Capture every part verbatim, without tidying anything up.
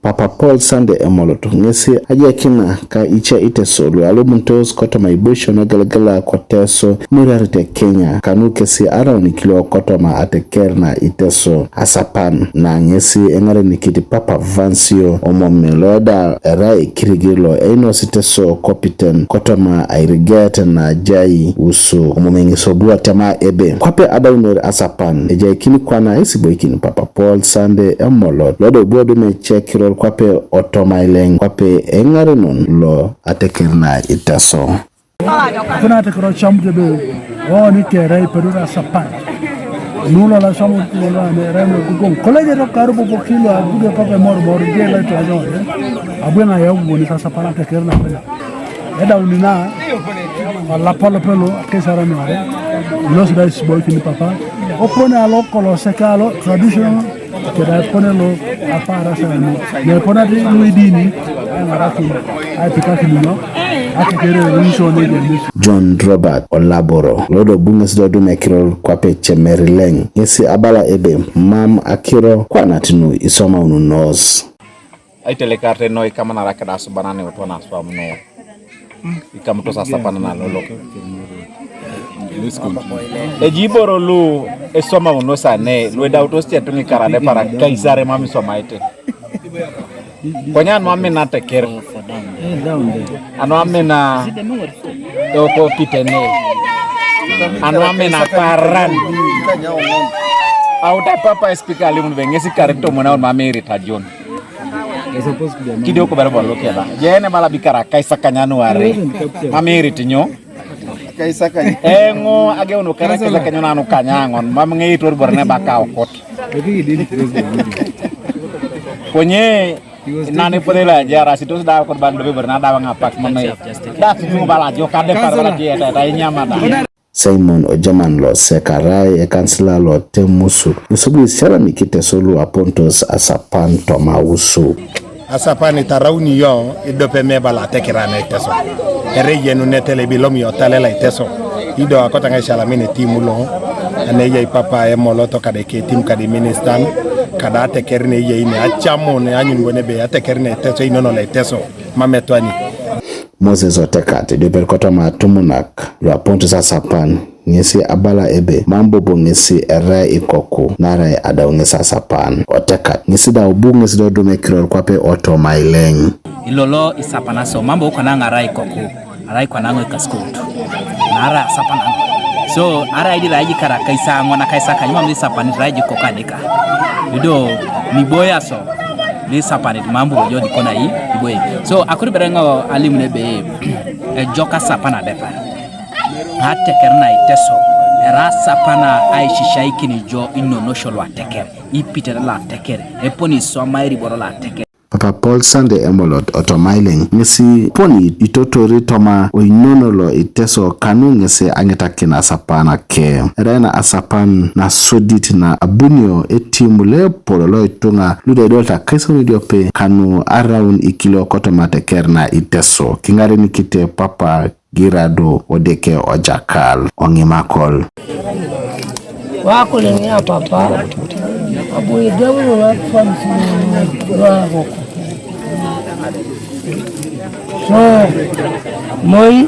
Papa Paul Sande Emolot ŋesi ajaikina ka ice Iteso lu alumutos kotoma iboisio nagelegela ko Teso imoriarete Kenya, kanu kesi araun ikilio kotoma ateker na Iteso. Asapan na ŋesi eŋarenikit Papa Vansio Omome lo da erai ekirigi lo einos Iteso kopiten kotoma airiget na ajai Usu. Omome ŋesi obu otema ebe kwape adaunor asapan ejaikini kwana aisiboikin Papa Paul Sande Emolot lo da obu odum ece kiror kwape otoma aileŋ kwape eŋarenon lo ateker na Iteso. Kuna ateker ocamut ebe, o, ni kere ipedori asapan. Nu lo aswam kulo lo ane erai nu egugoŋ. Kolo ejeto karu bobo kilo abuge kwape mor mor je lo itwajo ore. Abu eŋa yau bobo ni asapan ateker na pena. Edauni na olapa lo pelo akesara nuare. Ilosi da isiboikin Papa. Opone alo kolo seke alo traditional. Keda epone lo apaara sara nu. Ne epone ati lu idini. Aŋarakin. Aipikakin nyo. Ateker eremisio neja Yesu. John Robert Olaboro lo da obu ŋesi do odum ekiror kwape Cemerileŋ ŋesi abala ebe mam akiro kwana ati nu isomaununos. Aitelekarte noi kamanara keda asubanan iutuan aswam nu. Ikamutos asapan na lolo. Eji iboro lu eswamaunos ane lu edautos ce tuŋa ikar adepar akaisare mam iswamaete. Konye anu amina ateker, anu amina eokokitene, anu amina aparan. Autai Papa Esipika alimun ebe ŋesi ikar itomon auni mam irit ajon. Kidio kubere bolu keda. Jene mala bikara kaisa kanyanu are. Mam irit nyo? Kaisa kany. Engo ageuno kara kaisa kanyanu anu kanyaŋon. Mam ŋeitor bor ne baka okot. Konye nani pore la jara sitos da okot bal dobe bor na da ŋapak mame. Da situ bala jo kade par bala kieta ta inyamada. Simon Ojaman lo sek arai ekansila lo Temusu, ŋesi bu isialamik Iteso lu apontos asapan toma Usu. Asapan itarauni yo idope mebala ateker na Iteso. Ere iyenunete lebi lom yo talela Iteso. Ido akotaŋ aisialamin etimu lo, ane eyai Papa Emolot kada eketim kada iministan, kada ateker ne eyai ne acamun anyun bo ne ebe ateker na Iteso, inono lo Iteso. Mam etwani. Moses Otekat, ediopet kotoma atumunak lu apontos asapan, ŋesi abala ebe mam bobo ŋesi erai ikoku, naarai adau ŋesi asapan. Otekat, ŋesi da obu ŋesi do odum ekiror kwape otoma aileŋ. Ilolo isapan aso, mam bobo kwana ŋarai ikoku, arai kwana ŋo ikasukout, naarai asapan aŋo. So, arai di rai jikara kaisa ŋona kaisa kanyuma mli isapan rai jikoku adika. Ido, niboya so, lisapanit mam bobo jo dikona i iboye. So akuri bere ŋo alimun ebe ejok asapan adepar. Ateker na Iteso era asapan aisisiaikin jo inonosio lu ateker, ipitete lo ateker, eponi iswamairi iboro lo ateker. Papa Paul Sande Emolot otoma aileŋ ŋesi poni itotori toma oinono lo Iteso kanu ŋesi aŋitakin asapan ke. Erai na asapan nasodit na abunio etimu lo epol lo ituŋa lu da idolita akaisauni idiope kanu araun ikilio kotoma ateker na Iteso. Kiŋarenikite Papa Girado Odeke Ojakal oŋimakol. Wakuleŋ ya Papa, abu idauno na kwamisi lwagoko. So, moi,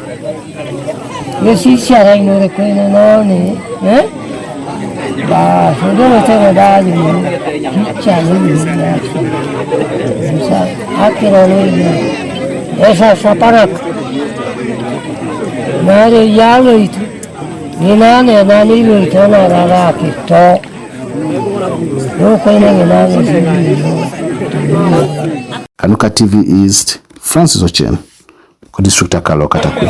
ŋesi isiarakinore koinonone, eh? Bas, odoŋete ŋodaajo ŋun, kican ŋun, Musa, akiro ŋun, esasapanak, nare yaloit, ŋina nena niloito nararakito, lokoine ŋina ŋesi. Kanuka T V East, Francis Ochen. Ko district akalo Katakwi.